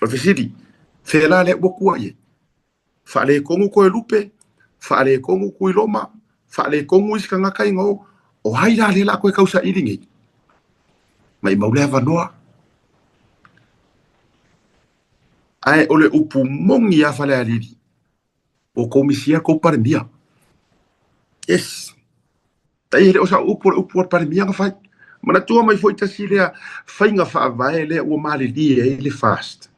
O le fesili, fea la lea ua kua i ai? Faaletonu Toelupe, faaletonu Tuiloma, faaletonu isi tagata ina o, o ai la lea la a toe tausaili nei? Maimau le avanoa. Ae o le upu moni ia Falealili, ua tou misia tou Palemia. Yes. Tai e le o sau upu o le upu a le Palemia na fai. Manatua mai foi tasi lea faiga faavae lea ua malilie ai le FAST.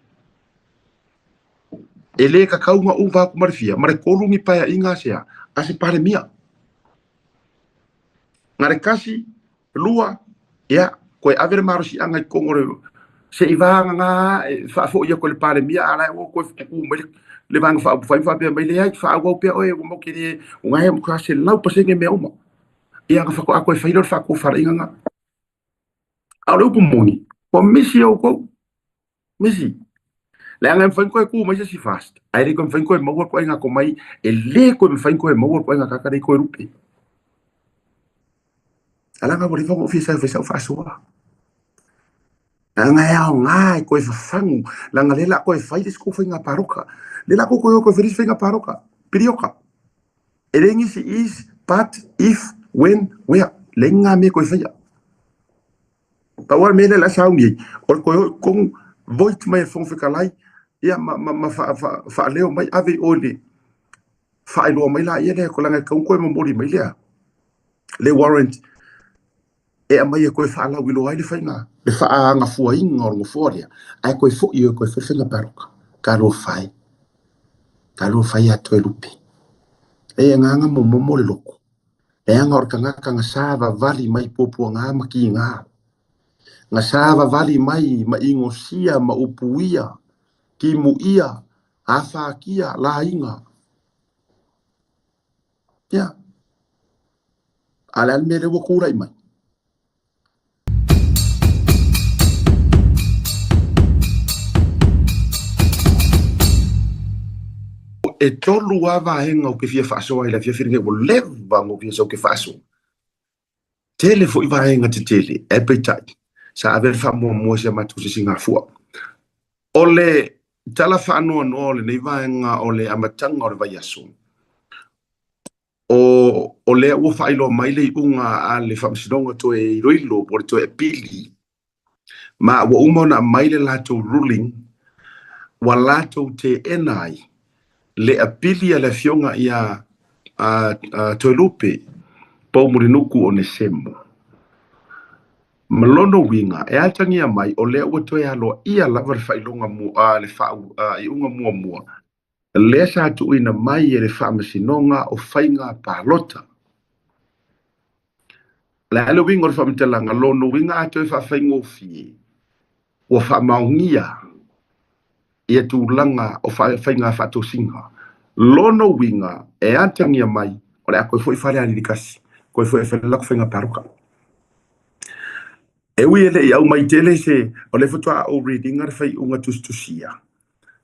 E le tatau ona ova atu ma le fia, ma le tolu ni paeaiga a se a? A se Palemia. Na le tasi, lua, ia, toe ave le malosiaga i totonu o le se i vagana e faafoi atu e le Palemia, a la e ua toe tutu mai le Vaega Faaupufai ma faapea mai, leai, faaauau pea oe, ua matou te le, o na e matua 100% mea uma. Ia, ona faatoa toe fai lea o le faatofalaiga lena. A o le upu moni, ua misi outou. Misi. Leaga e mafai ona toe tu mai se isi FAST, ae le toe mafai ona toe maua le ituaiga tomai, e le toe mafai ona toe maua le ituaiga tagata lea i Toelupe. A leaga ua leva ona ou fia sau e fai sau faasoa. Leaga e aoga e toe fafagu, leaga lea o le a toe fai le isi tou faiga palota. Lea o le a tou toe o e toe fai le isi faiga palota, piliota. E leai nisi is, but, if, when, where. Leai ni na mea e toe faia. Pau lava le mea lea o le a sauni ai, o le toe o i totonu, vote mai e le Fofoga Fetalai, ia ma, ma, ma faaleo mai, ave i o i le faailoa mai laia lea, leaga e tatau ona toe momoli mai lea, le warrant e aumai e toe faalauiloa ai le faiga, le faaagafuaina o le nofoa lea, ae toe foi e toe fai le faiga palota. Talofa e, talofa e ia Toelupe. E agaga momomo le loto. Leaga o le tagata na savavali mai puapuaga ma tiga, na savavali mai ma inosia ma upuia, timuia, afatia, laiga. Ia, a o le a le mea lea ua tulai mai? E tolu lava vaega ou te fia faasoa ai i le afiafi lenei ua leva ona ou fia sau ou te faasoa. Tele foi vaega tetele, ae peitai, sa ave le faamuamua i si a matou sisigafua. O le tala faanoanoa o lenei vaega o le amataga o le vaiaso, O lea ua faailoa mai le iuga a le Faamasinoga toe iloilo po o le toe apili, ma ua uma ona aumai le latou ruling ua latou teena ai le apili a le Afioga ia Toelupe Poumulinuku Onesemo. Ma lona uiga, e atagia mai o lea ua toe aloaia lava le faailoga le faaiuga muamua lea sa tuuina mai e le Faamasinoga o Faiga Palota. O le a le uiga o le faamatalaga? Lona uiga a toe faafaigofie, ua faamaonia ia tulaga o faiga faatosina. Lona uiga e atagia mai o le a toe foi Falealili 1, toe foi e fai le latou faiga palota. E ui e le i aumai tele se, o lea faatoa ou read ina le faaiuga tusitusia,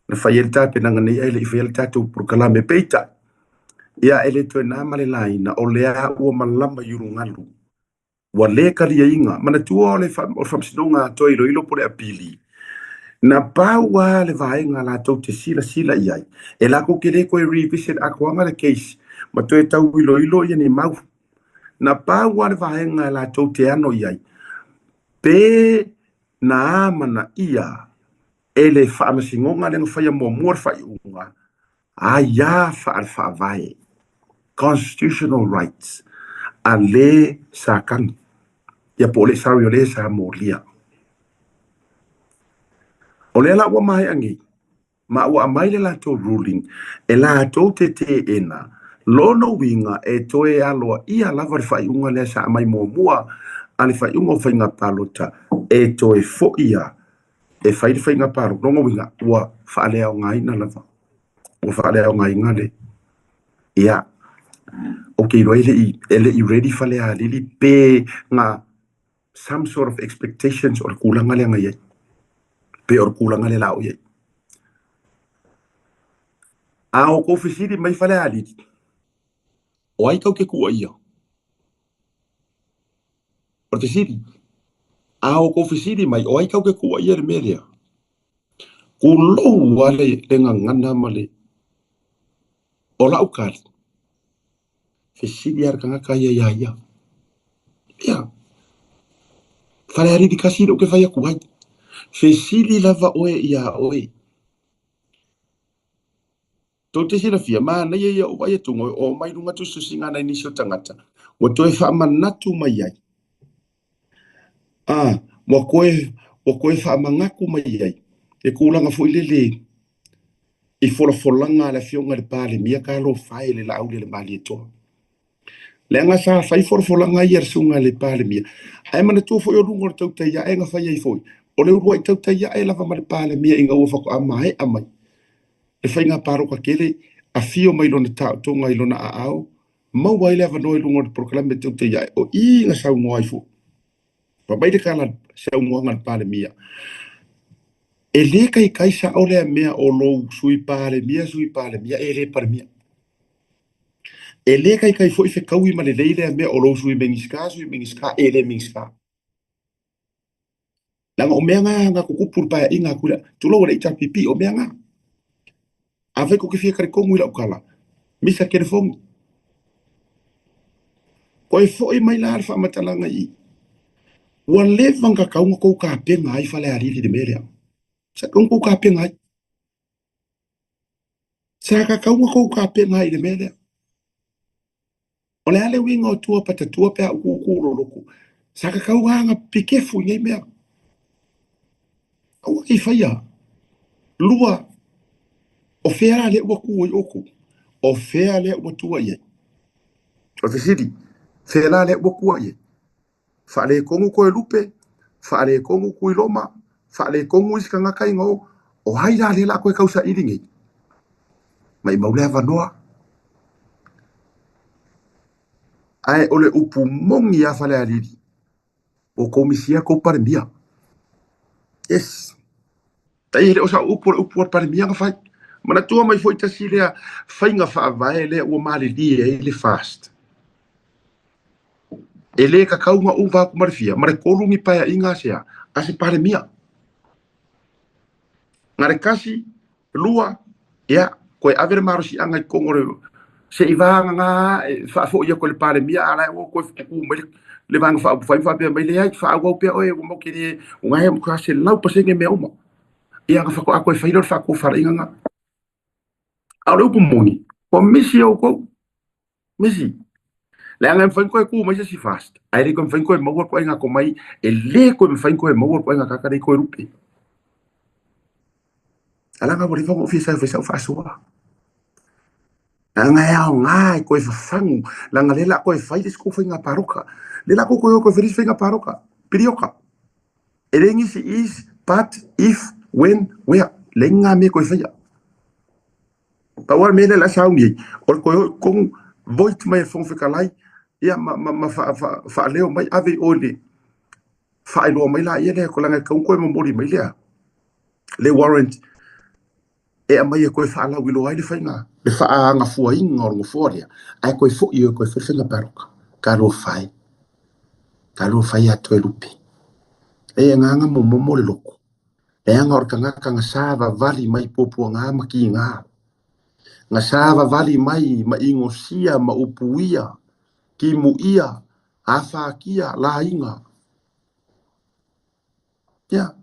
na fai ai le tapenaga nei ae le i faia le tatou polokalame. Peitai, ia e le toe na ma le laina, o lea ua malama i ulugalu, ua le kaliaina. Manatua o le Faamasinoga toe iloilo po o le apili, na pau lava le vaega latou te silasila i ai, e latou te le toe revisit atoaga le case ma toe tau iloilo ia ni mau. Na pau lava le vaega latou te ano i ai, pe na amanaia e le Faamasinoga lea na faia muamua le faaiuga, aia faale-faavae, constitutional rights, a le sa tagi, ia po o le, sorry, o le sa molia. O lea la ua maea nei, ma ua aumai le latou ruling e latou te teena, lona uiga e toe aloaia lava le faaiuga lea sa aumai muamua a le faaiuga o faiga palota e toe foi a e fai le faiga palota. Lona uiga, ua faaleaogaina lava, ua faaleaogaina le, ia, ou te iloa e le i, e le i ready Falealili pe na some sort of expectations o le tulaga lea na i ai, pe o le tulaga lea o le a oo i ai. A outou fesili mai Falealili, o ai tou te tuuaia? O le fesili, a outou fesili mai, o ai tou te tuuaia i le mea lea? Kulou a le gagana ma le o lau kali. Fesili a le tagata ia iā ia. Ia, Falealili kasi lea ou te fai atu ai. Fesili lava oe iā oe. Tou te silafia, manaia ia o vaai atu oe o mai luga tusitusiga nai nisi o tagata ua toe faamanatu mai ai. A, ua toe, ua toe faamanatu mai ai le tulaga foi lele i folafolaga a le Afioga i le Palemia talofa e le Laauli a le Malietoa. Leaga sa fai folafolaga ia a le Susuga i le Palemia, ae manatua foi o luga o le tautai ae na fai ai foi, o le uluai tautai ae lava ma le Palemia ina ua faatoa maea mai le faiga palota tele, afio mai lona taotoga i lona aao, maua ai le avanoa i luga o le polokalame tautai ae, o i na saunoa ai foi. Fai mai le tala saunoaga a le Palemia, e le taitai sao lea mea o lou Sui Palemia, Sui Palemia, e le Palemia. E le taitai foi fetaui ma lelei lea mea o lou Sui Minisita, Sui Minisita, e le Minisita. Leaga o mea na na tutupu i le paeaiga atu lea, tulou e le HRPP, o mea na. Afai tou te fia talitonu i lau tala, misa telefoni. Toe foi mai la le faamatalaga i i. Ua leva ona tatau ona tou tapena ai Falealili i le mea lea. Sa tatau ona tou tapena ai. Sa tatau ona tou tapena ai i le mea lea. O le a le uiga o tua patatua pe a ou tutu lolotu? Sa tatau lava ona pikefu i nei mea. Aua ne i faia. Lua, o fea la lea ua tu ai outou? O fea lea ua tua i ai? O le fesili, fea la lea ua tua i ai? Faaletonu Toelupe, faaletonu Tuiloma, faaletonu isi tagata ina o, o ai la lea o le a toe tausaili nei? Maumau le avanoa. Ae o le upu moni lava Falealili, ua tou misia tou Palemia. Yes. E le o sau upu o le upu a le Palemia na fai. Manatua mai foi tasi lea faiga faavae lea ua malilie ai le FAST. E le tatau ona ova atu ma le fia, ma le tolu ni paeaiga a se a? A se Palemia. Na le kasi, lua, ia, toe ave le malosiaga i totonu o le se i vagana e faafoi atu e le Palemia, a la e ua toe tutu mai le Vaega Faaupufai ma faapea mai, leai, faaauau pea oe, ua matou te le, ua e matua 100% mea uma. Ia, ona faatoa toe fai lea o le faatofalaiga lena. A o le upu moni, ua misi outou. Misi. Leaga e mafai ona toe tu mai se isi FAST, ae le toe mafai ona toe maua le ituaiga tomai, e le toe mafai ona toe maua le ituaiga tagata lea i Toelupe. Ae leaga ua leva ona ou fia sau e fai sau faasoa. Leaga e aoga e toe fafagu, leaga lea o le a toe fai le isi tou faiga palota. Lea o le a tou toe o e toe fai le isi faiga palota, piriota. E leai nisi is, but, if, when, where, leai ni na mea e toe faia. Pau lava le mea lea o le a sauni ai, o le toe o i totonu, vote mai e le Fofoga Fetalai, ia ma, ma, ma faaleo mai, ave i o i le faailoa mai laia lea, leaga e tatau ona toe momoli mai lea, le warrant e aumai e toe faalauiloa ai le faiga, le faaagafuaina o le nofoa lea, ae toe foi e toe fai le faiga palota. Talofa e, talofa e ia Toelupe. E agaga momomo le loto. Leaga o le tagata na savavali mai puapuaga ma kiga, na savavali mai ma inosia ma upuia, timuia, afatia, laiga. Ia,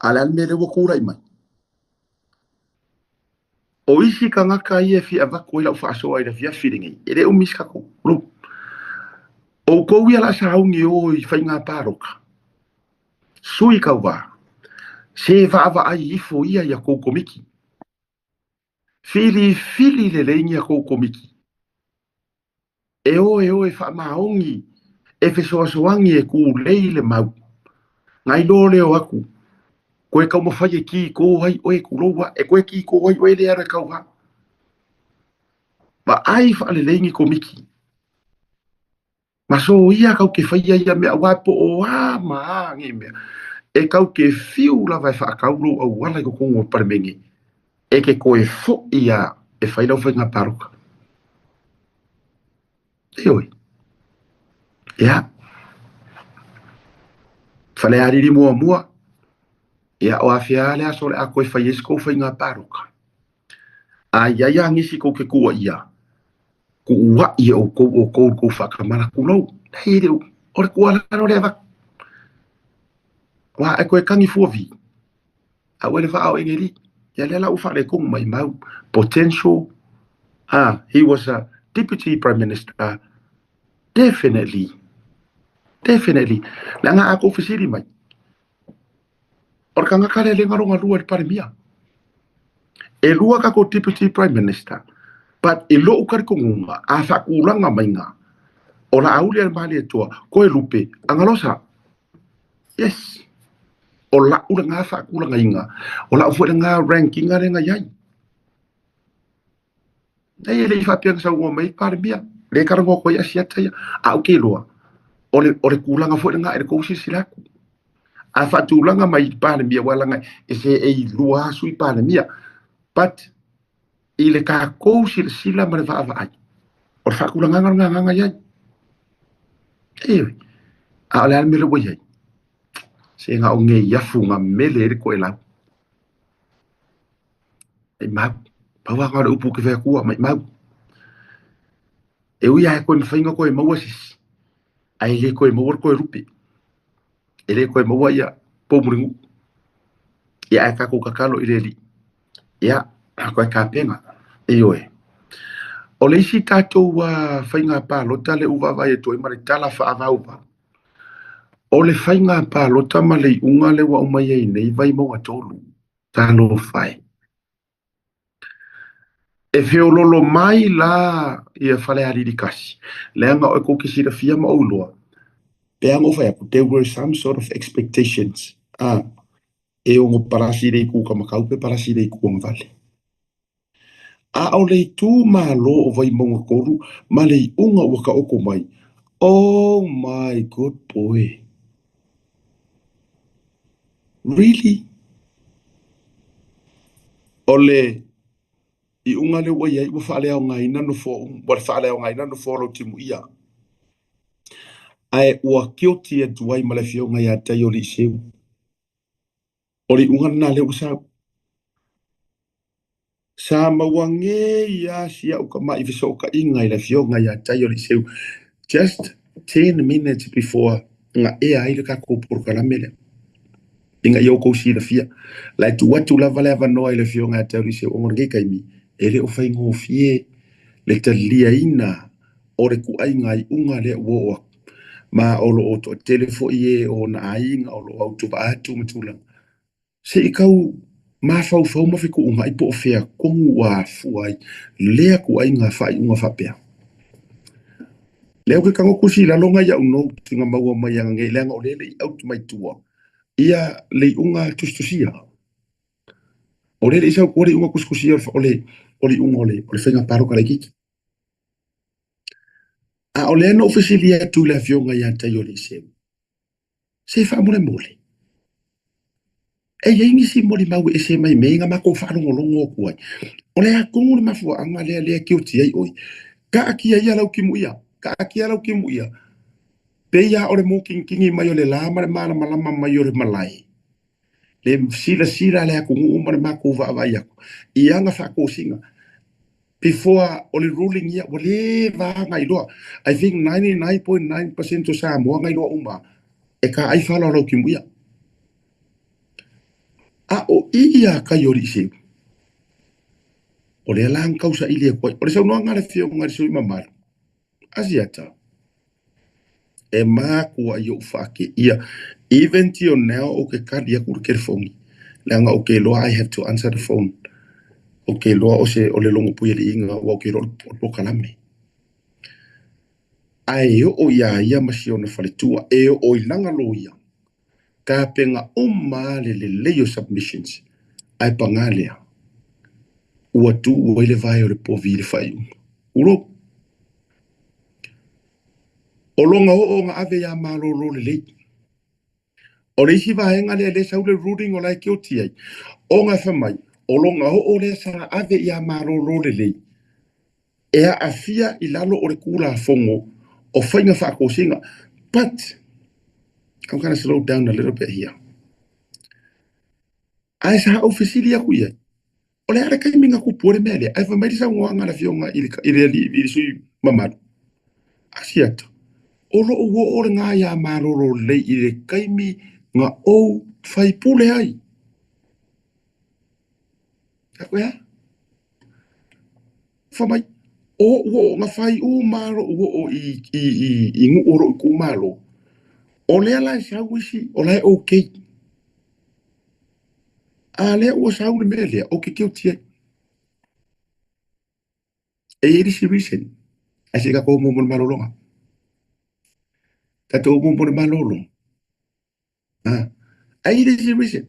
a o le a le mea lea ua tulai mai? O isi tagata ia e fia avatu ai lau faasoa i le afiafi lenei, e le umi se tatou group. Outou ia o le a sauni e o i faiga palota, sui tauva, se vaavaai ifo ia i a tou komiti. Filifili lelei ni a tou komiti. E o e o e faamaoni, e fesoasoani e kūlei le mau. Na iloa lea o aku, koe taumafai e kīkō ai oe tulou a, e koe kīkō ai oe lea alu e tauva. Vaai faalelei ni komiti. Ma soia kau ke faia ia mea aua po o a ma a nei mea. E kau ke fiu lava e faakau lou auala i totonu o le Palemene e ke toe foʻi a e fai lau faiga palota. Ioe. Ia. Falealili muamua. Ia, o afea le aso o le a koe fai ai se kou faiga pāloka? A i ai a nisi kou ke kuʻua ʻia, kuʻuaʻi e ʻoukou ʻoukou i kou faakamala kulou. Nei e le o le kuʻua lalo le avatu. Ua e koe kagi fua vi. A ua le vaa o Engeli. Ia lea la ua faaletonu mai mau. Potential. Ah, he was a deputy prime minister. Definitely. Definitely. Leaga a kou fesili mai. O le tagata lea le galo galua i le Palemia. E lua tatou Deputy Prime Minister, but i lou talitonuga, a faatulaga maiga, o Laauli a le Malietoa, Toelupe, Agalosa. Yes. O lau lena faatulagaina, o lau foi lena ranking lea na i ai. Nei e le i faapea na saunoa mai ai le Palemia, lea e talanoa atu ai Asiata ia. A ou te iloa, o le, o le tulaga foi lena i le tou silasila atu. A faatulaga mai i le Palemia, aua leaga e seei lua lava sui Palemia. But i le tatou silasila ma le vaavaai, o le faatulagaga lena na i ai. Ioe. A o le a le mea lea ua i ai? Se na o nei afu na mele ai le toelau. Maimau. Pau lava na o le upu ou te fai atua, maimau. E ui lava e toe mafai ona toe maua se isi, ae le toe maua le Toelupe. E le toe maua ia Poumulinuu. Ia ae tatou tatalo i le Alii, ia toe tapena. Ioe. O le isi tatou faiga palota lea ua vaavaai atu ai ma le tala faavauvau, o le faiga palota ma le iuga lea ua aumai ai nei Vaimauga 3. Talofa e. E feololo mai la ia Falealili 1, leaga oe kou te silafia ma ou iloa, pe a na ou fai atu, there were some sort of expectations, a, e ono palasi le itu kamakau pe palasi le itu agavale. A o le itumalo o Vaimauga 3 ma le iuga ua taoto mai, oh my good boy! Really? O le iuga lea ua i ai ua faaleaogaina nofoa uma, ua faaleaogaina nofoa o Lautimuia. Ae ua kioti atu ai ma le afioga ia Taioliiseu. O le iuga lena lea ua sau. Sa maua nei lava si au tama'i fesootaiga i le afioga ia Taioliiseu just 10 minutes before na ea ai le tatou polokalame lea ina ia outou silafia. La e tuu atu lava le avanoa i le afioga ia Taioliiseu ona o lenei taimi e le o faigofie le taliaina o le ituaiga iuga lea ua oo atu. Ma o lo o toatele foi e o ona aiga o lo o autovaa atu ma tulaga. Se i tau mafaufau ma fetuunai po o fea tonu ua afua ai lea ituaiga faaiuga faapea. Lea ou te tago tusi i lalo nai au note na maua mai ananei leaga o lea e le i out mai tua ia le iuga tusitusia. O lea e le i sau i tua le iuga tusitusia o le iuga o le faiga palota laitiiti. A o lea na ou fesili atu i le afioga ia Taioliiseu, se faamolemole, e i ai nisi molimau e ese mai mea na matou faalogologo atu ai. O le a tonu le mafuaaga lea lea e kioti ai ʻoe? Taatia ia Lautimuia, taatia Lautimuia, pei lava o le mōkinikini mai o le la ma le malamalama mai o le malae. Le silasila a le atunuu ma le matou vaavaai atu i ana faatosina. Before o le ruling ia ua leva lava ona iloa. I think 99.9% o Samoa na iloa uma e taai fala o Lautimuia. A o i ia Kaioliiseu, o lea la na tausaili atu ai. O le saunoaga a le Afioga i le sui usufono mamalu, Asiata, E matuai ou faakeia even till now ou te kali atu i le telefoni leaga ou te iloa I have to answer the phone ou te iloa o se o le logo puialiiga aua ou te iloa o le polokalame. Ae oo iā ia ma si ona faletua e oo i lana loia tapena uma le lelei o submissions ae paga lea ua tuu ai le vae o le povi i le faaiuga. Tulou. O lona oo na ave iā Malolo lelei. O le isi vaega lea lea sau le ruling o la e guilty ai, ona fai mai, o lona oo lea sa ave iā Malolo lelei, e aafia i lalo o le Tulafono o Faiga Faatosina. But, I'm gonna slow down a little bit here. Ae sa ou fesili aku i ai, o le a le taimi na tupu ai le mea lea? Ae fai mai le saunoaga a le afioga i le, i le alii, i le sui mamalu, Asiata, o lou oo lena iā Malolo lelei i le taimi na ou faipule ai. Aku e a? Fai mai, o ou oo, na fai uma lou oo i, i, i, i nuu o lou itumalo. O lea la e sau isi, o la e okay. A lea ua sau le mea lea, ou te guilty ai. E i ai le isi reason, ae se i tatou o muamua i le malologa. Tatou o muamua i le malolo. A, ae i ai le isi reason,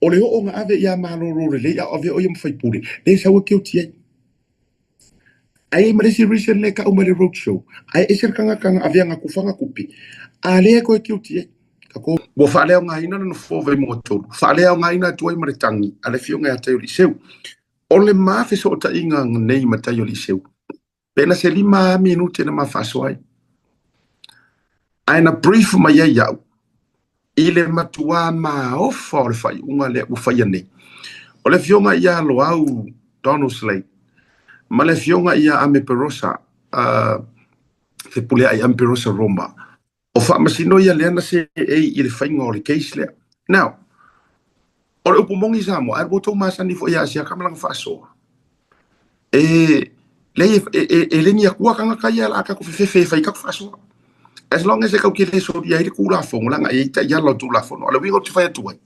o le oo na ave ia malolo lelei a o avea o ia ma faipule, lea e sau e guilty ai. Ae i ai ma le isi reason lea e tau mai le road show, ae ese le tagata na avea na tufa na tupe, a lea e toe guilty ai. Tatou Ua faaleaogaina le nofoa o Vaimauga 3, faaleaogaina atu ai ma le tagi a le Afioga ia Taioliiseu. O le ma fesootaiga nei ma Taioliiseu, pe na se 5 lava minute na ma faasoa ai. Ae na brief mai ai iaʻu i le matuā maofa o le faaiuga lea ua faia nei. O le afioga ia Loau Donald Slade ma le afioga ia Ame Perosa, Fepuleai Ame Perosa Roma, O faamasino ia lea na seei i le faiga o le case lea. Now, o le upu moni i Samoa, ae ua outou masani foi ia Asiaka ma lana faasoa, e leai e, e, e le ni atua tagata ia la tatou fefefe e fai tatou faasoa. As long as e tatou te le solia ai le Tulafono, leaga e i ai taiala o le Tulafono. O le uiga ou te fai atu ai,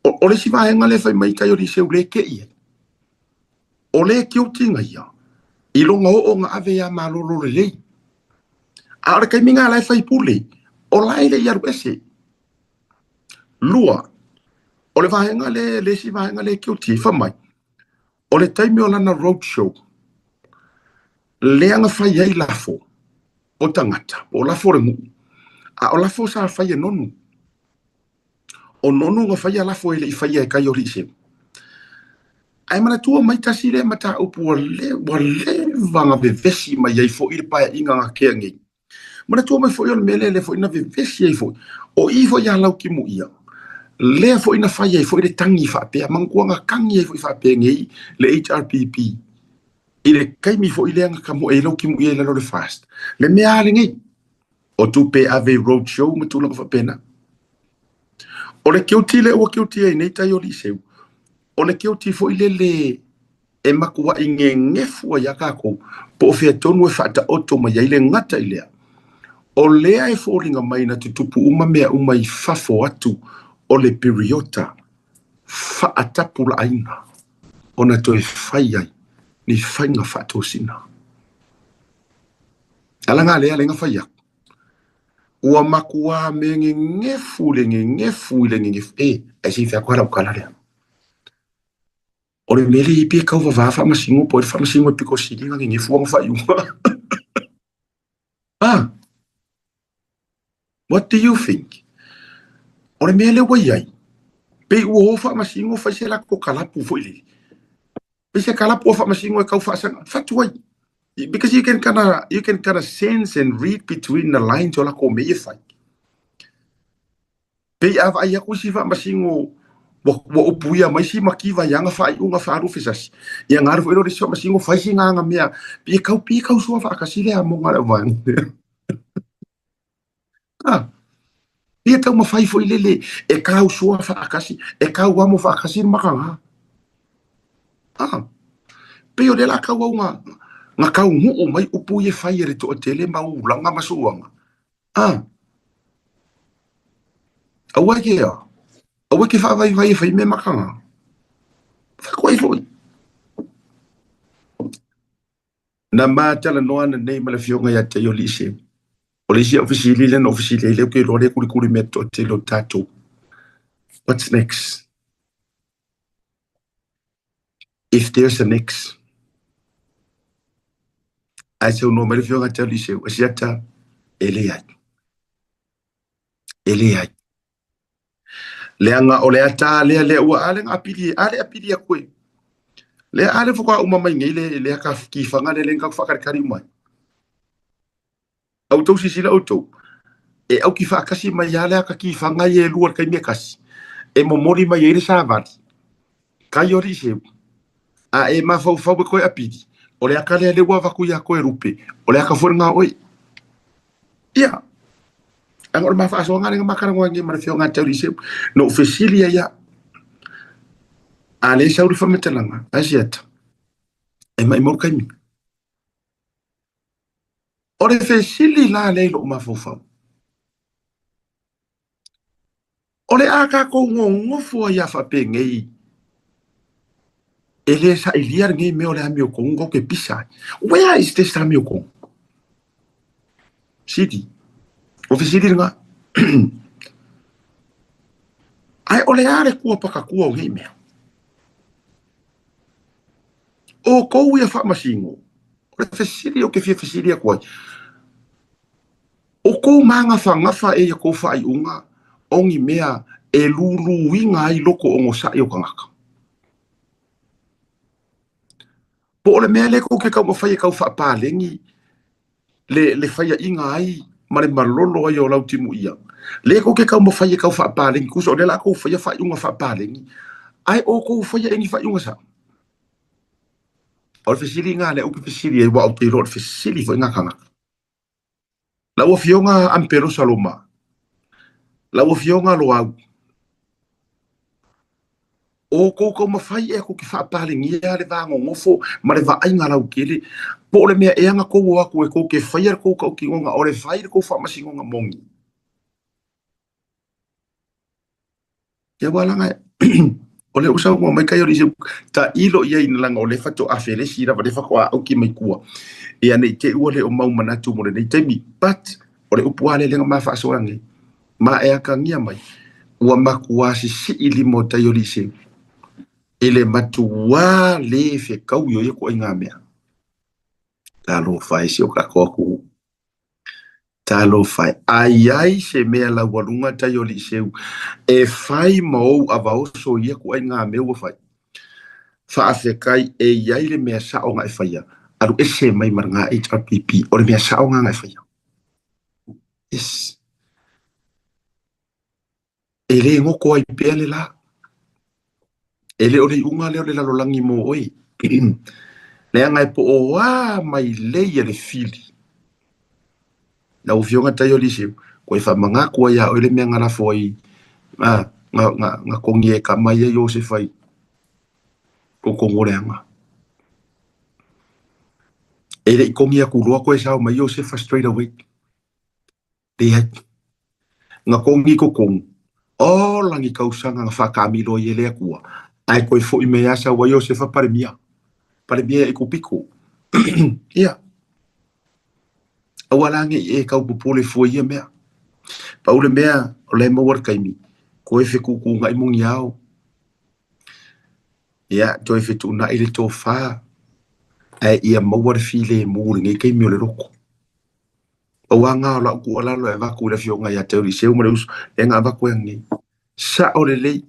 o, o le isi vaega lea e fai mai tai o Liceu le te i ai, O le guilty ia i lona oo na ave ia Malolo lelei. A o le taimi na la e faipule, o la e le i alu ese. Lua, o le vaega le, le isi vaega le guilty, fai mai, o le taimi o lana road show, lea na fai ai lafo o tagata, po o lafo o le nuu, a o lafo sa fai e Nonu. O Nonu na faia lafo e le i faia e Kaioliiseu. Ae manatua mai tasi lea mataupu ua le, ua leva na vevesi mai ai foi le paeaiga na tea nei. Manatua mai foi o le mea lea, lea foi na vevesi ai foi. O i foi ia Laukimuia, lea foi na fai ai foi le tagi faapea, manatua na tagi ai foi faapea nei le HRPP i le taimi foi lea na tamoe ai Laukimuia i lalo o le FAST. Le mea lava lenei. O tupe e ave i road show ma tulaga faapena. O le guilty lea ua guilty ai nei tai o Liceu, o le guilty foi lele e matuai gegefu ai lava tatou, po o fea tonu e faataoto mai ai le gata i lea. O lea e foliga mai na tutupu uma mea uma i fafo atu o le piriota faatapulaaina ona toe fai ai ni faiga faatosina. Ala lea le na fai aku. Ua matua me gegefu le gegefu i le gegefu. E, ae se i fai atu lava lau tala lea. O le mea lea e pei e tau vavā faamasino po o le faamasino e pito sili ona gegefu ona faaiuga. Ah, what do you think? O le mea lea ua i ai, pei ua o faamasino fai se latou kalapu foi lele. Fai se kalapu a faamasino e tau faasaga, fatu ai. Because you can kinda, you can kinda sense and read between the lines o latou mea ia e fai. Pei a vaai atu isi faamasino ua, ua upuia mai si mativa i ana faaiuga faaluafesasi, ia na alu foi lea o le isi faamasino fai sina ana mea, pei e tau, pei e tau soa faatasi le amoga a le auvaega. Ah, pei e taumafai foi lele e tau soa faatasi, e tau amo faatasi le makaga. Ah, pei o lea la tau au na, na tau nuu mai upu ia e fai e le toatele ma ulaga ma suaga. Ah, aua ke a, aua ke faavaivai e fai mea makaga. Fai koe foi. Na ma talanoa ananei ma le afioga ia Taioliise. O le isi au fesili lea na ou fesili ai lea ou te iloa lea e kulikuli mea toatele o tatou. What's next? If there's a next. Ae saunoa mai le afioga ia Taioliise, ua siata, e leai. E leai. Leaga o le ata lea lea ua a le na apili, a le apili atu e. Lea a le faatoa uma mai nei le lea ka kifaga lea lea na tatou faakalikali uma ai. A outou silasila outou, e auki faatasi mai lava le ata kifaga ia e lua i le taimi e tasi. E momoli mai ai le savali, kai o alii A e mafaufau e koe apili, o le aka lea lea ua avatu ia koe lupe, o le aka foi lena o oe. Ia, aga o le ma faasoaga lea na ma talanoa ai ma le afioga ia te Aliseu. Na ou fesili ai ia, a le sau le faamatalaga, a Asiata, e maimau le taimi. O le fesili la lea i lou mafaufau, o le a tatou nonofo ai a faapenei e le sailia lenei mea o le amiotonu tatou te pisa ai. Where is this amiotonu? Sili. O fesili lena. Ae o le a le kua pakatua o nei mea? O kou ia faamasino, o le fesili ou te fia fesili atu ai, o kou magafagafa e ia kou faaiuga o ni mea e luluina ai loko onosai o tagata? Po o le mea lea kou te taumafai e tau faapaleni le faiaina ai ma le malolo ai o lau timuia, lea kou te taumafai e tau faapaleni, tusa o lea o le a tou faia faaiuga faapaleni, ae o tou faia e ni faaiuga sao? O le fesili lena lea ou te fesili ai, aua ou te iloa o le fesili foi lena a tagata. Lau Afioga Ampelo Saloma, lau Afioga Loau, o kou taumafai ea kou te faapalenia le va nonofo ma le vaaiga lautele, po o le mea ea na tou o atu e tou te faia le tou tautinoga o le fai le tou faamasinoga moni? Ia aua leaga o lea ua saunoa mai kai o le tailo i ai leaga o lea faatoa felesi lava, lea faatoa auki mai tua. Ia ne i te i ua le o mau manatu mo lenei taimi, but o le upu lava lea lea na ma faasoa nei, ma e akagia mai, ua matua sisii lima o tai o Liseu i le matua le fetaui o ia ituaiga mea. Talofa e si o tatou atunuu. Talofa e, a i ai se mea laualuga tai o Liseu e fai ma ou avaoso i ia ituaiga mea ua fai, faafetai e i ai le mea sao na e faia, alu ese mai ma lena HRPP, o le mea sao lena na e faia. Yes. E le goto ai pea le la. E le o le iuga lea o le lalolagi mo oe. Leaga e po o a mai lei a le fili. Lau Afioga Taio Liseu, koe faamanatu ai ia oe le mea na lafo ai, na togi e kama ia Iosefa i totonu o le aga. E le i togi atu loa koe sao mai Iosefa straight away. Leai. Na togi i totonu, ola ni tausaga na faataamilo ai e le Atua, ae toe foi mai lava sau ai Iosefa Palemia, Palemia ia Ikupito. Ia. Aua la ne i e tau popole fua i ia mea. Pau le mea o la e maua le taimi, toe fetuutuunai muniao, ia, toe fetuunai le tofa, ae ia maua le filemu i lenei taimi o le loto. Pau lava lena o lau tuualalo e avatu i le afioga ia te Oliseu ma le uso, lea na avatu ai ananei. Sao lelei,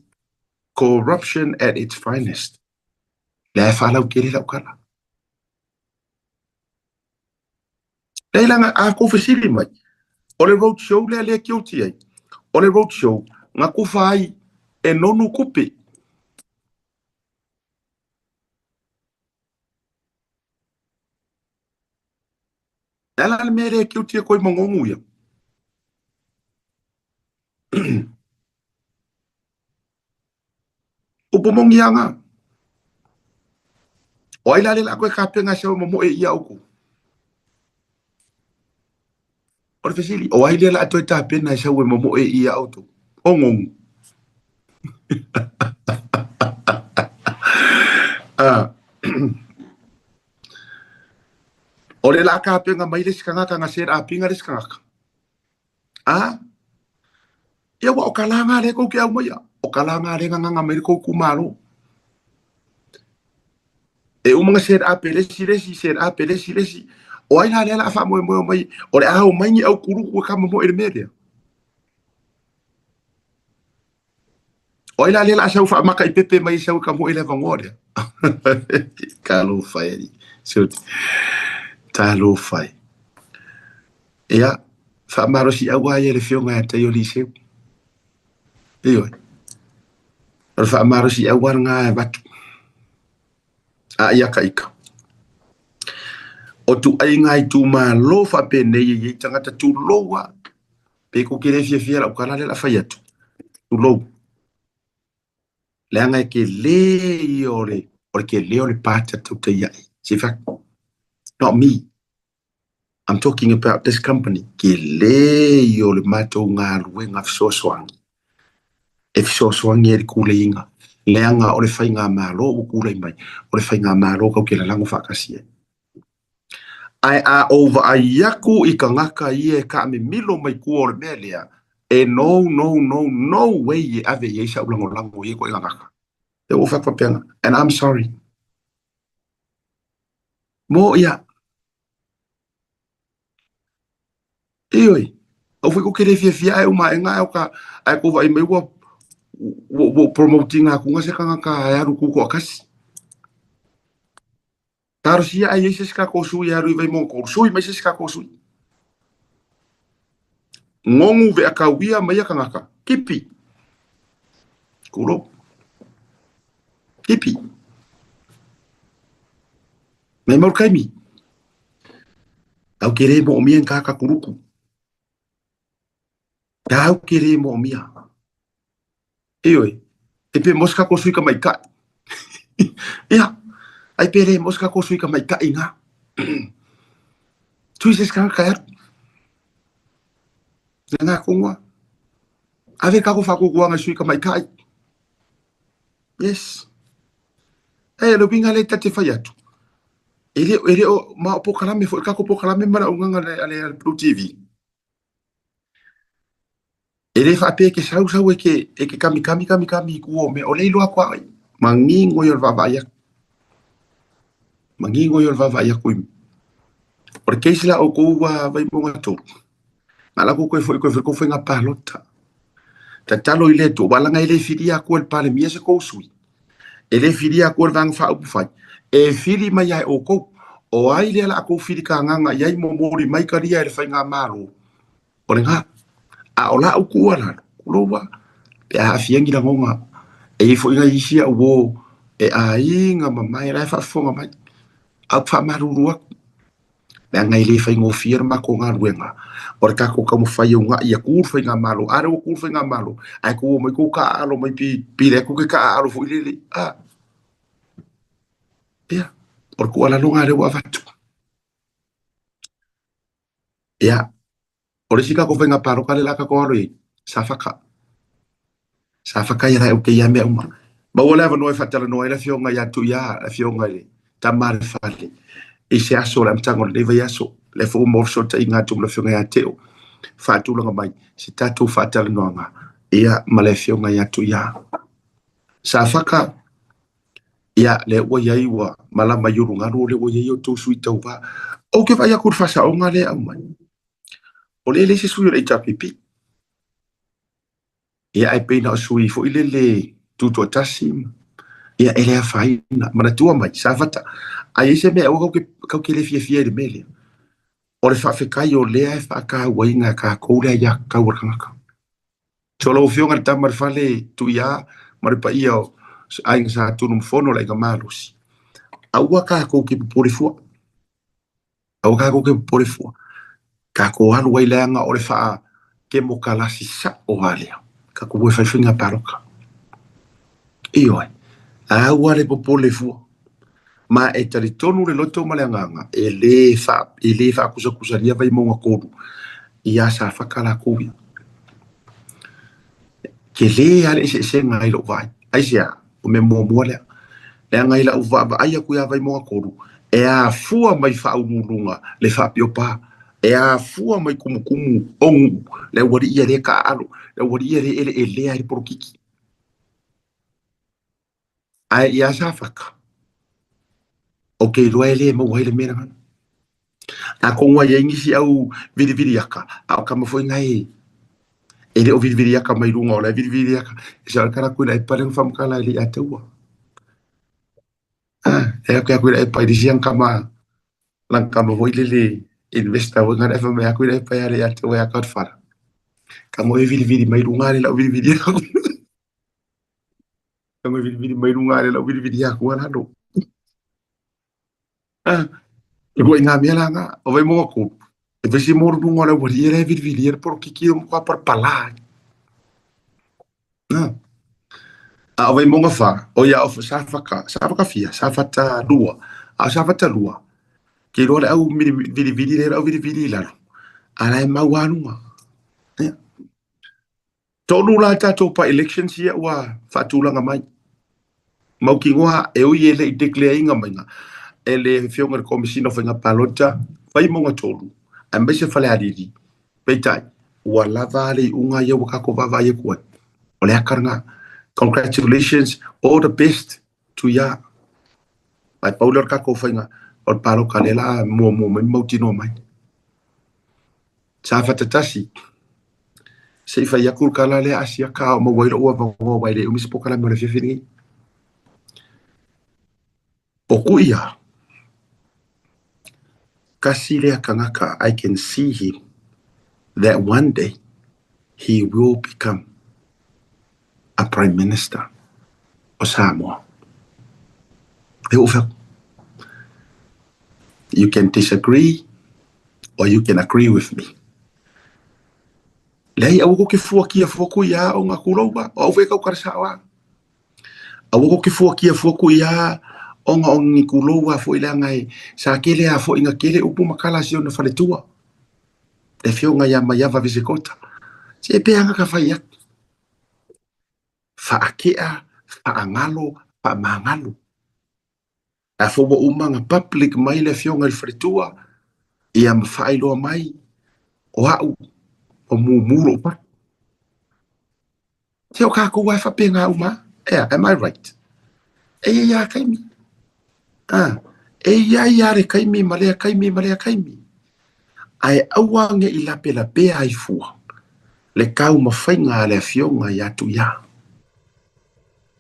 corruption at its finest. Lea e faalautele lau tala. Leai leaga a kou fesili mai, o le road show lea lea guilty ai, o le road show na tufa ai e nonu tupe. E ala le mea lea guilty e koe ma nonu ia. Upu moni lava na. O ai la lea o le a toe tapena e sau e momoe ia outou? O le fesili, o ai lea o le a toe tapena e sau e momoe ia outou? O nonu. Ah. O le la tapena mai le isi tagata na set up ina le isi tagata. A, ia ua o ka lā lea kou te aumaia. O ka lā lea na gagga mai le kou itumalo. E uma na set up e le isi le isi, set up e le isi le isi. O ai la lea o le a faamoemoe mai, o le a omai ni au kuluku e kamomoe i le mea lea? O ai la lea o le a sau faamakaipepe mai e sau e kamoe i le avanoa lea? Talofa e alii. Talofa e. Ia, faamalosiau lava ia i le Afioga ia Taioliseu. Ioe. O le faamalosiau lava lena e avatu. A ia ka ika. O tuaiga itumalo faapenei e i ai tagata tulou lava. Pe kou te le fiafia i lau tala lea o le a fai atu, tulou. Leaga e tele ia o le o le tele o le pa tautai ae. Se fact, not me. I'm talking about this company. Tele ia o le matou galuega fesoasoani e fesoasoani ai i le tuleiga, leaga o le faigamalo ua tulai mai, o le faigamalo tatou te lalago faatasi ai. Ae a ou vaai atu i tagata ia e taamimilo mai tua o le mea lea, e no, no, no, no way e ave i ai sau lagolago i ia ituaiga tagata. Lea ua ou fai atu faapena. And I'm sorry. Mo ia. Ioe, aua foi kou te le fiafia ae uma ae ae o ka ae kou vaai mai ua ua ua promote ina atu se tagata e alu tutoatasi. Talosia ae i ai se isi tatou sui e alu i Vaimauga 3, sui mai se isi tatou sui. Gonu veakauia mai ia tagata, tipi. Tulou. Tipi. Mai mau le taimi. Tau ke le moomia ni tāta kuluku. Tau ke le moomia. Ioe, e pe mo se kako sui ka maikaʻi. Ia, ai pe le mo se kako sui ka maikaʻi ngā. Tui se skanga ka aru. Nga ngā kongoa. Ave kako whakukuanga sui ka maikaʻi. Yes. E, le uiga lea ta te fai atu. E le, e le o, ma o polokalame foi, kako polokalame ma lau gaga le, ale, ale Blue TV. E le faapea e ke sausau e ke, e ke kamikami kamikami i kua o mea, o le iloa aku a oe. Manino ia o le vaavaai atu. Manino ia o le vaavaai atu i O le case la outou ua Vaimauga 3, na ala kou koe foi koe foi kou faiga palota. Tatalo i le Atua, aua leaga e le filia aku e le Palemia se kou sui. E le filia aku e le Vaega Faaupufai. E fili mai lava e outou. O ai lea o le a tou fili kagaga i ai momoli mai kalia e le faigamalo? O lena. A o lau tuualalo, tulou lava, pe a aafia ni lagona, e i ai foi nai isi au uo e aiga mamae la e faafofoga mai, a ou te faamalulu atu, leaga e le faigofie le matou galuega, o le tatou taumafai e uunai ia tu le faigamalo. A lea ua tu le faigamalo, ae tou omai tou taaalo mai pi le atu ke taaalo foi lele. A, ia, o le tuualalo lena lea ua avatu. Ia, o le isi tatou faiga palota lea o le a tatou alo i ai, sa faka. Sa faka ia la e ia mea uma. Maua le avanoa e faatalanoa ai le afioga ia Tuia, le afioga i le tama a le fale, i se aso o le amataga o lenei vaiaso. Lea foi ua maua fesootaiga atu ma le afioga ia Teo, faatulaga mai se tatou faatalanoaga ia ma le afioga ia Tuia. Sa faka, ia lea ua i ai ua malama i ulugalu o lea ua i ai outou sui tauva. Ou te vaai atu i le faasaoga lea e aumai, o lea e leai se sui o le HRPP. Ia ae pei na o sui foi lele tutoatasi, ia e le afaina. Manatua mai, Safata, a i ai se mea aua kau ke, kau ke le fiafia i le mea lea, o le faafetai o lea e faatauaina e tatou le aiatatau a le tagata. So lau Afioga i le Tama a le Fale, Tuia ma le paia o Aiga Sa Tunumafono le Aiga Malosi, aua tatou te popole fua. Aua tatou te popole fua. Tatou alu ai leaga o le faatemokalasi sao lava lea. Tatou o e fai faiga palota. Ioe, aua le popole fua. Ma e talitonu le loto ma le agaga, e le faa, e le faakusakuse Vaimauga 3 ia Safata latou ia. Tele lava le eseesega i lou vaai. Aisea? O mea muamua lea. Leaga i lau vaavaai atu ia Vaimauga 3, e afua mai faauluuluga le faapiopa, e afua mai tumutumu o nuu, le aualii ia lea e taaalo, le aualii ia lea e eleelea ai le polokiki. Ae ia Safata, ou te iloa e le maua ai le mea lena. Atonu ai i ai nisi au viliviliaka, a o tama foi na e e le o viliviliaka mai luga o la e viliviliaka. E sa o le tala atu i la e pale na whamatala e le i ateua. Ah, e ake aku i la e pai lisi ang kama, lang kama foi lele investor foi ngana e whamea aku i la e pai ale i ateua e aka whara. Ka mo e vilivili mai luga ale lau vilivili aku. Tago e vilivili mai luga a le lau vilivili aku a lalo. Ah, e kua i ngā mea la ngā, o vai mō aku, e vesi mō runga o le wari e le vilivili e le polokiki o mokua parapala. Ah. A o Vaimauga 4, o ia o Safaka, Safaka fia, Safata 2, a o Safata 2, ke iloa le au vilivili le au vilivili i lalo, a la e mau lava luga. Ia. Tolu la tatou by elections ia ua faatulaga mai. Mautinoa e ui e le i declare ina maiga e le Afioga i le Komesina o Faiga Palota, Vaimauga 3, aemaise Falealili, Peitai, ua lava le iuga ia ua tatou vaavaai atu ai. O le aka lena. Congratulations, all the best to ya. Ae pau lea o le tatou faiga o le palota lea la muamua mai ma mautinoa mai. Safata 1, se i fai atu le tala lea Asiata a o maua ai lou avanoa aua e le umi se polokalame o le afiafi lenei. O Kuia, kasi lea tagata I can see him that one day he will become a Prime Minister o Samoa. E ua fai atu. You can disagree or you can agree with me. Leai, aua kou te fuakia fua kuia o ngā kūloua, o au foi e tau kara sao a. Aua kou te fuakia fua kuia ona o ni kūloua foi leaga e sa kele a foi na kele upu ma kala si ona faletua. Le afioga ia Maiava Visekota. Se pe anga ka fai atu. Faakea, faangalo, faamagalo. A foi ua uma ona public mai le afioga i le faletua, ia ma faailoa mai, o au, ua mumu lou fatu. Se o kākou lava e faapena uma lava. Ea, am I right? E i ai lava taimi. Ah, e i ai lava le taimi ma lea taimi ma lea taimi. Ae aua ne i lapelapea ai fua le taumafaiga a le afioga ia Tuia.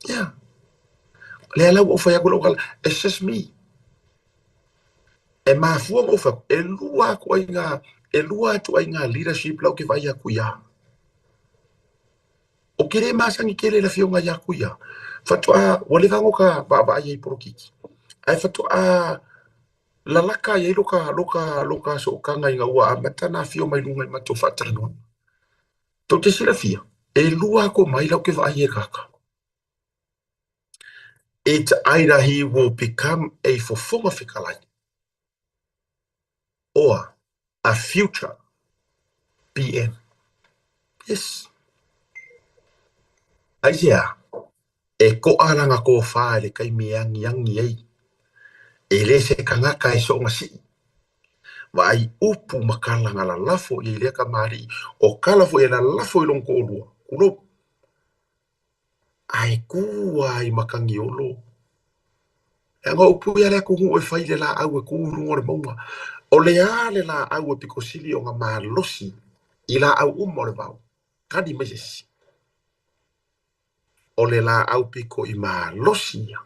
Yeah. O lea la ua ou fai atu lau tala, it's just me. E mafua ona ou fai atu, e lua atu ai ngā, e lua atu ai ngā leadership la ou te vaai atu ia. Ou te le masani tele i le afioga ia Tuia. Faatoa, ua leva ona ta vaavaai ai i polokiki, ae faatoa lalaka ai loka, loka, loka sootaga ina ua amata ona afio mai luga i matou faatalanoaga. Tou te silafia, e lua atu mai la ou te vaai e kaka. It's either he will become a fofoga fetalai or a future PM. Yes. Aisea? E koʻa lana tofā i le taimi e agiagi ai. E le se tagata e soona sii. Vaai upu ma tala na lalafo i ai lea kamaliʻi, o tala foi e lalafo i lona toʻalua, tulou. Ae kū lava i Matagiolo. Leaga o upu ia a le atunuu e fai i le laau e kū i luga o le mauga. O le a le laau e pito sili ona malosi i laau uma o le vao? Kali mai se isi. O le laau pito i malosi ia,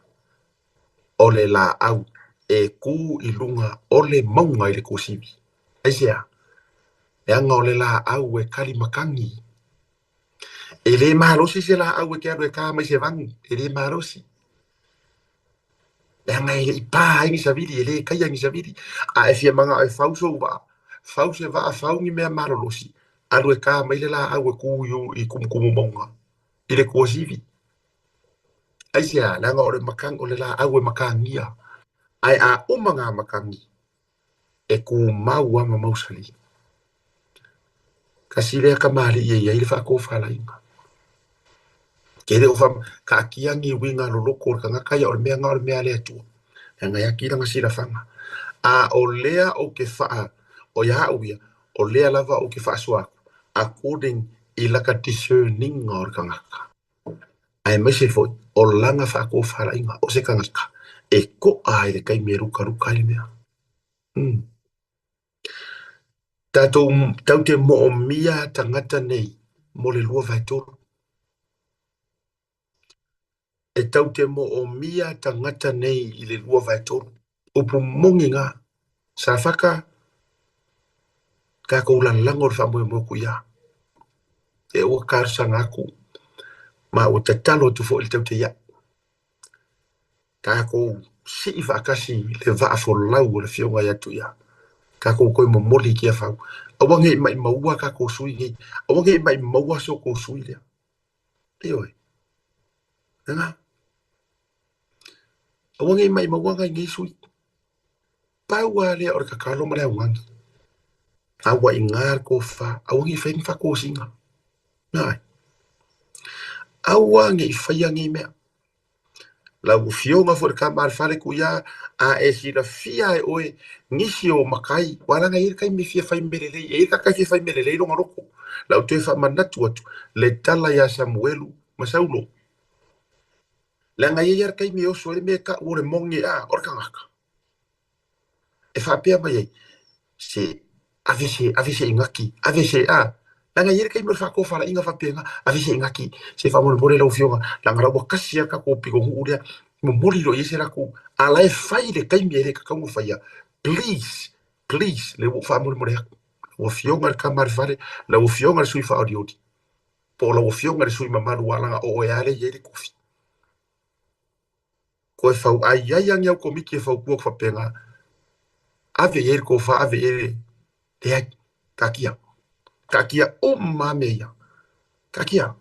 o le laau e kū i luga o le mauga i le tuasivi. Aisea? Leaga o le laau e kali matagi. E le malosi se laau e te alu e tā mai se vanu, e le malosi. Leaga e le i pā ai ni savili, e le taia ni savili. A e fia manao e fau sou vaa, fau se vaa, fau ni mea malolosi, alu e tā mai le laau e kū i tumutumu mauga, i le tuasivi. Aisea? Leaga o le matagi, o le laau e matagia. Ae a uma ngā matagi, e tumau lava ma mausali. Kasi lea kamaliʻi e i ai le faatofalaiga. Ke le o taatia ni uiga loloto o le tagata ia o le mea na o le mea a le Atua. Leaga e ati lana silafaga. A o lea ou te faa, o ia au ia, o lea lava ou te faasoa atu, according i laka discerning o le tagata. Aemaise foi o lana faatofalaiga o se tagata e koʻa ai le taimi e lukaluka ai le mea. Tatou tau te moomia tagata nei mo le 2/3. E tau te moomia tagata nei i le 2/3. Upu moni na, Safata, tatou lagolago i le faamoemoe atu i a. E ua talosaga atu ma ua tatalo atu foi i le tau te ia'u. Takou sii faatasi le vaa folau o le Afioga ia Tuia. Takou toe momoli i Tiafau. Aua ne i maimaua tatou sui nei. Aua ne i maimaua so outou sui lea. Ioe. Lena. Aua ne i maimaua nai nei sui. Pau lava lea o le tatalo ma le augani. A ua iga le tofa, aua ne i faia ni faatosina. Ioe. Aua ne i faia nei mea. Lau Afioga foi i le tama a le fale Tuia, a e silafia e oe nisi o matai, aua leaga e i ai le taimi e fia fai mea lelei, e i ai le tagata e fia fai mea lelei lona loto. O le a ou toe faamanatu atu le tala ia Samuelu ma Saulo. Leaga e i ai lava le taimi e oso ai le mea e tau o le moni a o le tagata. E faapea mai ai, se ave se ave se igaki, ave se a. Leaga e i ai le taimi o le faatofalaiga faapena, ave se igaki, se faamolemole lau Afioga, leaga la ua tasi lava le tatou pitonuu lea, momoli loa i ai se latou, a o la e fai i le taimi e le tatau ona faia. Please, please, lea ua ou faamolemole atu, lau Afioga i le tama a le fale, lau Afioga i le sui faaolioli, po o lau Afioga i le sui mamalu aua leaga o oe lava lea e i ai le tofi. Koe fau a i ai a ni au komiti e fautua atu faapena, ave i ai le tofa, ave i ai le leai, taatia, taatia uma lava mea ia, taatia.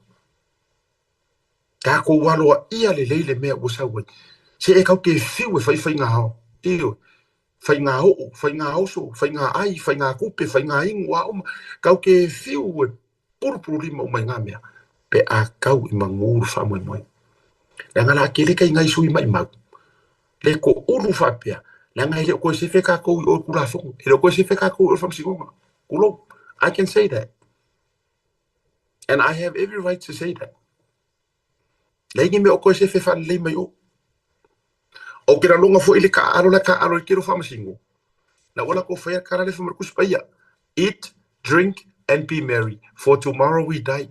Tatou aloaia lelei le mea ua sau ai. Se e tatou te fiu e fai faiga ao, ioe, faiga oo, faiga oso, faiga ai, faiga tupe, faiga inu, a uma, tatou te fiu e pulupululima uma i ngā mea pe a kau i manu le faamoemoe. Leaga la tele kai ngai sui maimau, le toulu faapea, leaga e le o toe sefe tatou i o i Tulafono, e le o toe sefe tatou i o i le Faamasinoga. Tulou. I can say that. And I have every right to say that. Leai ni mea o toe sefe faalelei mai o. Ou te lalona foi i le taaalo la e taaalo ai le tele o faamasino. La ua latou faia le tala lea fai mai le Tusi Paia, Eat, drink and be merry, for tomorrow we die.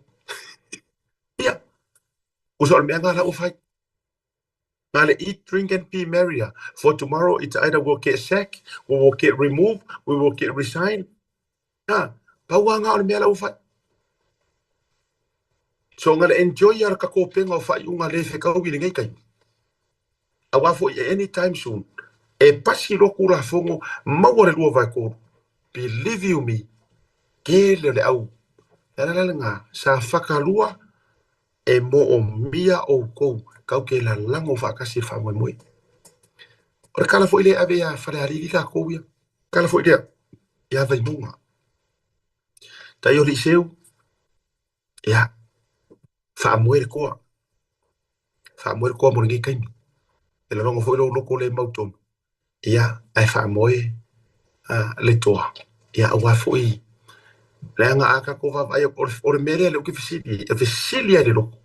Ia, tusa o le mea lena la ua fai. Na le eat, drink and be merry a, for tomorrow it's either we'll get sacked, we will get removed, we will get resigned. A, pau lava lena o le mea la ua fai. So na le enjoy a le takopenga o faaiuga le fekaui i lenei taimi. Aua foi e any time soon, e pasi loa Tulafono maua le 2/3. Believe you me, tele o le au. Le ala la lena, sa fakalua e moomia outou kau ke lalago faatasi i le faamoemoe. O le tala foi lea e ave ia Falealili latou ia, tala foi lea ia Vaimauga. Tai o Liseu, ia, faamoe le toa, faamoe le toa mo lenei taimi. E lologo foi lou loto le mautonu, ia, ae faamoe le toa, ia, aua foi leaga a tatou vaavaai atu, o le mea lea lea ou te fesili ai, e fesili lava i le loto,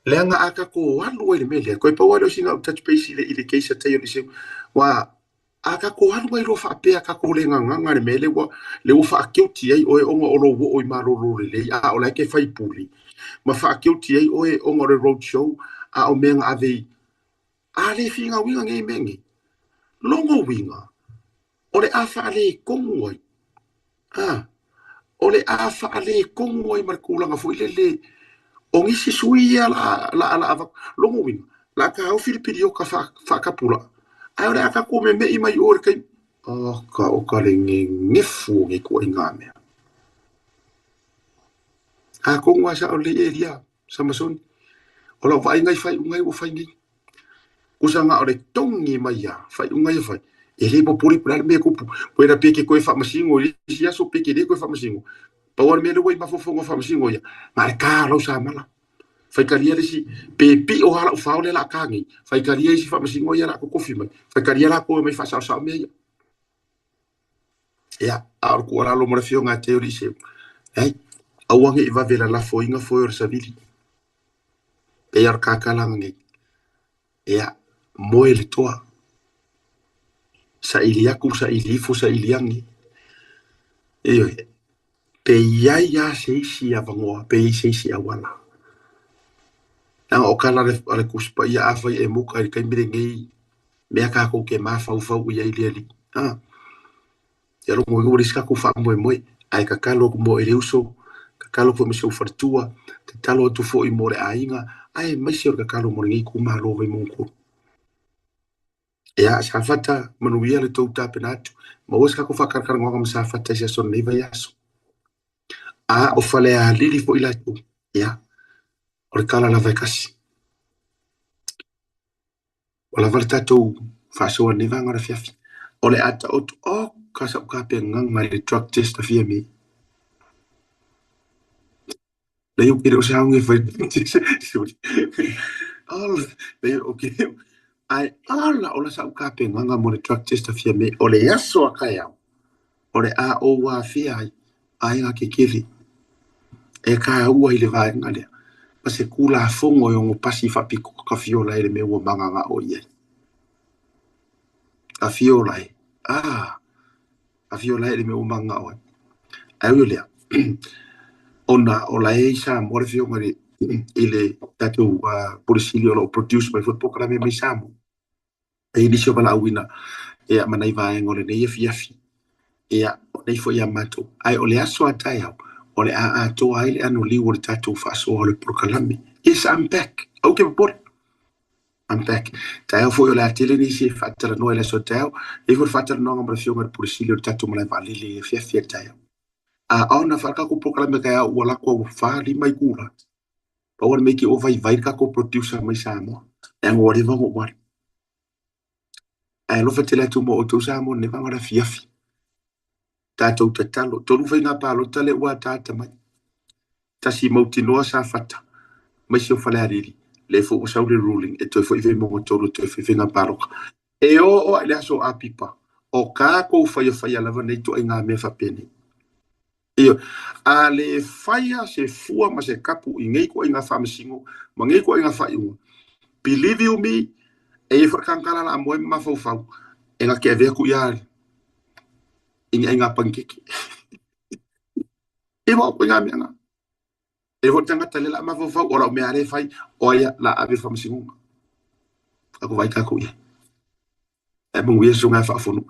leaga a tatou alu ai i le mea lea, toe pau lava lea o sina au touch base i le case a Tai o Liseu, aua A tatou alu ai loa faapea tatou le gagaga i le mea lea ua lea ua faakeoti ai oe ona o lou oo i malolo lelei a o la e te faipule ma faakeoti ai oe ona o le road show a o mea na ave i a le finauina nei mea nei. Lona uiga, o le a faaletonu ai A, o le a faaletonu ai ma le tulaga foi lele o nisi sui ia la la la avatu. Lona uiga, la a taofi le piliota faatapulaa, ae o le a tatou meme'i mai o i le taimi. Oka, oka le gegefu o nei ituaiga mea. Atonu lava sao lelei Elia, Samasoni, o lau vaaiga i faaiuga ia ua fai nei. Tusa na o le togi mai lava, faaiuga ia fai, e le popole po o le a le mea e tupu. Whether pe te toe faamasino i le isi aso pe te le toe faamasino. Pau lava le mea lea ua i mafaufauga o faamasino ia, na o le ta o lau samala. Faitalia le isi, pe pio lava lau fao lea o le a ta nei, faitalia isi faamasino ia o le a totofi mai, faitalia latou e omai e faasaosao mea ia. Ia, a o le tuualalo mo le Afioga ia te Oliseu, leai, aua ne i vave lalafoina foe o le savili. Pei lava o le kakalaga nei, ia, moe le toa, saili atu, saili ifo, saili ane. Ioe, pe i ai lava se isi avanoa, pe i ai se isi auala. Leaga o tala a le Tusi Paia, afai e muka i le taimi lenei, mea tatou te mafaufau i ai i le Alii. A, ia lona uiga ua leai se tatou faamoemoe, ae tatalo atu mo Eleuso, tatalo foi mo si ou faletua, tatalo atu foi mo le aiga, aemaise o le tatalo mo lenei itumalo o Vaimauga 3. Ia, Safata, manuia le tou tapena atu. Maua se tatou faatalatalanoaga ma Safata i se aso o lenei vaiaso. A o Falealili foi latou. Ia, o le tala lava e tasi. Ua lava le tatou faasoa i lenei vaega o le afiafi. O le a taoto, oka sa'u tapenaga i le drug test a Fiame. Leai ou te le o se aoga e fai drug test. Ola, leai ou te le o, ae ola ola sa'u tapenaga mo le drug test a Fiame. O le aso a taeao, o le a ou afea ai aiga tetele e taua i le vaega lea ma se Tulafono e ono pasi faapitoa tafiola ai le mea ua mananao i ai. Tafiola ai. Ah, tafiola ai le mea ua mananao ai. Ae ui o lea, ona o la e i Samoa le afioga i le tatou Pule Sili o lo o produce mai foi le polokalame mai Samoa. E i ai nisi o valaauina ia ma nai vaega o lenei afiafi, ia o nei foi ia matou. Ae o le aso a taeao, o le a atoa ai le anoliu o le tatou faasoa o le polokalame. Yes, I'm back. Aua te popole. I'm back. Taeao foi o le a tele nisi e faatalanoa i le aso a taeao. E i ai foi le faatalanoaga ma le afioga i le Pule Sili o le tatou malae vaalele i le afiafi a taeao. A ona faa le tatou polokalame taeao ua lako ua 4, 5 itula. Pau o le mea ke o vaivai le tatou producer mai Samoa. Leaga ua leva ona ou alu. Ae alofa tele atu mo outou Samoa i lenei vaega o le afiafi. Tatou tatalo. 3 faiga palota lea ua ataata mai. Tasi mautinoa Safata, maise o Falealili, lea foi ua sau le ruling e toe foi Vaimauga 3 e toe fai faiga palota. E oo lava i le aso o Apipa, o tatou faiafaia lava nei ituaiga mea faapenei. Ioe. A le faia se fua ma se kapu i nei ituaiga faamasino ma nei ituaiga faaiuga, believe you me, e i ai foi le tagata la a moe ma mafaufau e na te ave atu ia i ni aiga panikeke. E wa ituaiga mea na. E foi le tagata lea la a mafaufau, o lau mea lea e fai, o ai la ave i le faamasinoga. Tatou vaai tatou i ai. Ae manuia susuga e faafono.